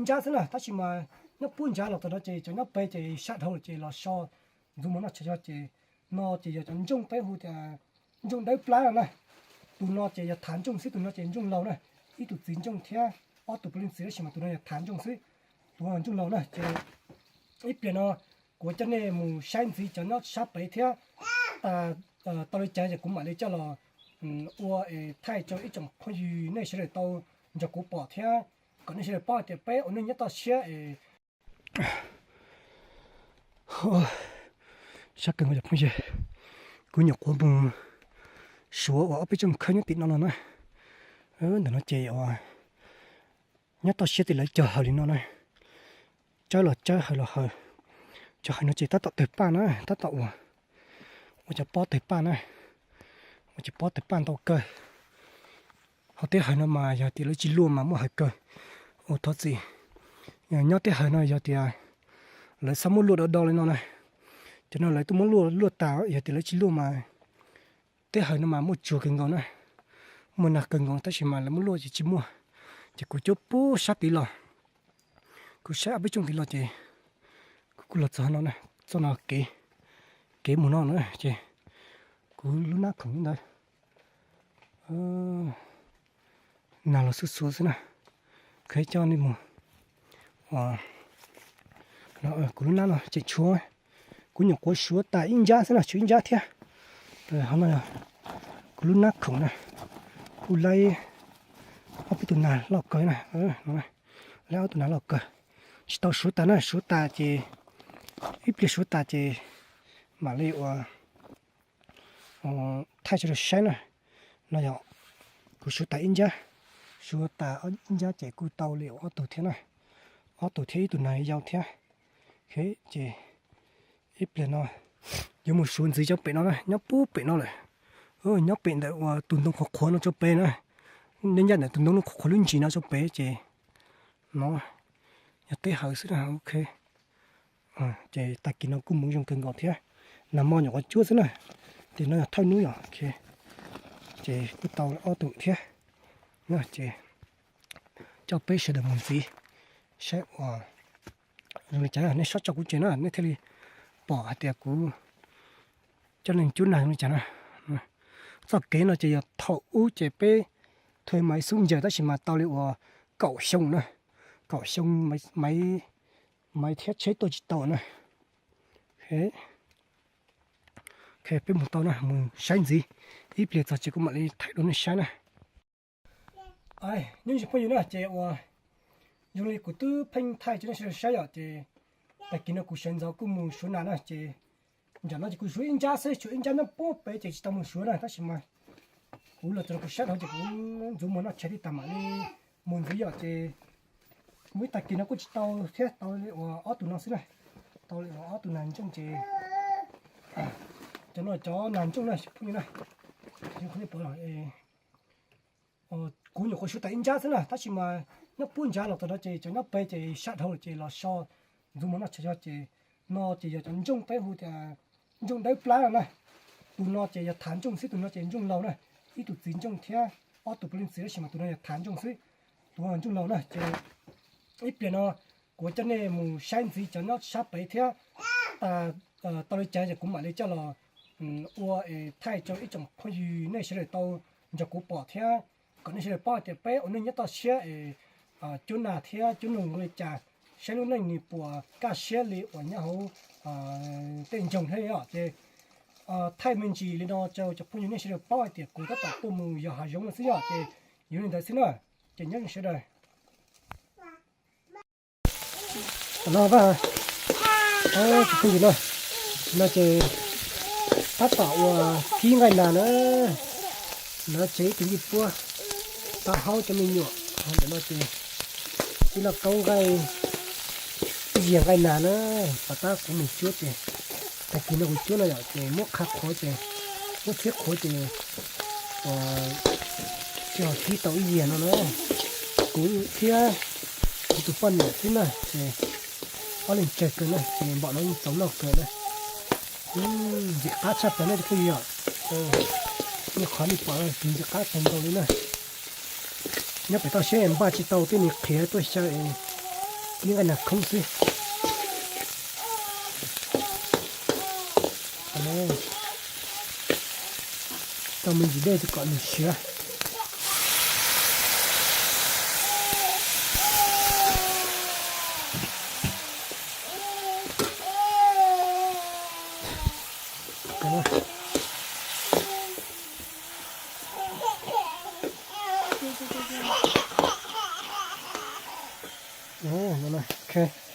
Ib nrab xwb na, tab sis mas nyob puag nrad los txog no ces cov nyob pem ces sab dhau lawm ces los so ntxuav mus noj tshais zog ces no ces yog cov ntsooj peb hu tias ntsooj dawb plab no na. Tus no ces yog thav ntsooj xwb, tus no ces ntsooj laus na. Ib tug txiv ntsooj thiab ob tug puav leej txiv tab sis mas tus no yog thav ntsooj xwb, tus no ntsooj laus na. Ces ib pliag no kuv coj nej mus saib ntxiv cov nyob sab pem thiab. Tau li cas ces kuv mam li coj los ua thaij rau ib tsoom phooj ywg nej sawv daws tau nrog kuv pom thiab kom nej sawv daws paub hais tias peb ua neej nyob toj siab es sab kawg nkaus cov phooj ywg. Kuv nyuam qhuav mus suav uas ob peb tsooj khawb nyob tim no los na. Ntawm no ces uas nyob toj siab ces lawv cog hawm li no na. Tsawb los tsawb, hawm los hawm. Cov hawm no ces tab tom tawg paj na, tab tom uas ua cov pob tawg paj na, ua cov pob tawg paj ntau kawg. Ho tej hawm no mas yog tias lawv tsis luaj mas muaj hawm kawg. Ua thov txim, nyob tej hawm no yog tias lawv xav muab luaj do do li no na, cov no lawv twb muab luaj luaj tas, yog tias lawv tsis luaj mas tej hawm no mas muaj tsuag kawg nkaus na, muaj nag kawg nkaus tab sis mas lawv muab luaj ces tsis muaj. Ces kuv cuab puag sab tid los, kuv saib ob peb tsooj tid los ces kuv kuj los txog no na, txoj no kev, kev mus no na ces kuv lub nab khoom ntawd nag los xuj xuav xwb na. Kheev coj nej mus, kuv lub nab no tseem tshuav, kuv nyuam qhuav suav tas ib nrab xwb no, tshuav ib nrab thiab. Ho no kuv lub nab khoom na, kuj laib ob peb tug nag loj kawg na, laib ob tug nag loj kawg. Tsis tau suav tas na, suav tas ces ib pliag suav tas ces mam li ua thaij sawv daws saib na. No yog kuv suav tas ib nrab, suav tas ib nrab ces kuj tau li ob tug thiab na, ob tug thiab ib tug nag yau thiab. Ces ib pliag no yuav mus suav ntxiv cov pem no na, nyob puag pem no lawm. Nyob pem ntawm uas tus ntoo qhuav qhuav no tso pem na, nyob ncaj ntawm tus ntoo qhuav qhuav lub ntsis no tso pem ces no yog teb hawm xwb na. Ok, ces tag kis no kuj mus zoo kawg nkaus thiab, nag hmo nyuam qhuav cuab xwb na, ces no yog thawj hnub yom. Ces kuj tau ob tug thiab, ces coj peb sawv daws mus ntxiv saib ua zoo li cas, nej saib tso kuv tsev na nej thiaj li pom hais tias kuv coj leej cuab nag zoo li cas na. Txoj kev no ces yog thaum ub ces peb thuê maiv xub ncaws tab sis mas tau li uas kaum xyoo na, kaum xyoo maiv thiab tsheb tuaj tsis tau na. Peb mus tau na, mus saib ntxiv, ib pliag txog tsev kuv mam li thaij rau nej saib na. Nyob zoo phooj ywg na, ces uas zoo li kuv twb pheej thaij rau nej sawv daws saib yom, ces tag kis no kuv sawv ntxov kuj mus suav nas na, ces nram no ces kuv suav ib nrab xwb, tshuav ib nrab nyob puag pem ces tsis tau mus suav na, tab sis mas kuv los txog no kuv sab dhau ces kuv ntxuav muag noj tshais tij tas mam li mus ntxiv yom. Ces muaj ib tag kis no kuj tsis tau thiab, tau li uas ob tug no xwb na, tau li uas ob tug nas ntsooj ces cov no cov nas ntsooj na phooj ywg na. Kuv nyuam qhuav suav tas ib nrab xwb na, tab sis mas nyob puag nrad los txog no ces cov nyob pem ces sab dhau lawm ces los so ntxuav muag noj tshais zog ces no ces yog cov ntsooj peb hu tias ntsooj dawb plab no na. Tus no ces yog thav ntsooj xwb, tus no ces ntsooj laus na. Ib tug txiv ntsooj thiab ob tug puav leej txiv tab sis mas tus no yog thav ntsooj xwb, tus no ntsooj laus na. Ces ib pliag no kuv coj nej mus saib ntxiv cov nyob sab pem thiab. Tau li cas ces kuv mam li coj los ua thaij rau ib tsoom phooj ywg nej sawv daws tau nrog kuv pom thiab kom nej sawv daws paub hais tias peb ua neej nyob toj siab es cuab nas thiab cuab noog nqua li cas, saib lub neej nws puas kaj siab li uas nyob hauv tej nroog thiab yom. Ces thaij me ntsis li no rau cov phooj ywg nej sawv daws paub hais tias kuv tab tom tuaj mus yos hav zoov no xwb yom. Ces yog li ntawd xwb na, ces nyob zoo sawv daws. Tam no vaj, cov phooj ywg na, no ces tab tom ua kib nqaij nas na. No tsev ib tug ncej puab, tau haub cov me nyuam, ho ntawm no ces ib lauj kaub nqaij, ib yias nqaij nas na. Pom tab kuv mus cuab ces tag kis no kuv cuab no yom, ces muab qhab qhuav ces, muab txhiab qhuav ces tsis ho kib tau ib yias no na. Kuv thiab kuv tus poj niam xwb na, ces ob leeg tsawg kawg na, ces npaum no yeej txaus noj kawg na. Ntxim qab tshaj plaws na cov phooj ywg. Ib qhov nej pom ntxim qab kawg nkaus li na. Nyob pem toj siab npaj tsis tau tej nws qhiav tuaj xyaw es Kib nqaij nas khoob xwb. Tau me ntsis dej kom nws siav. Ok.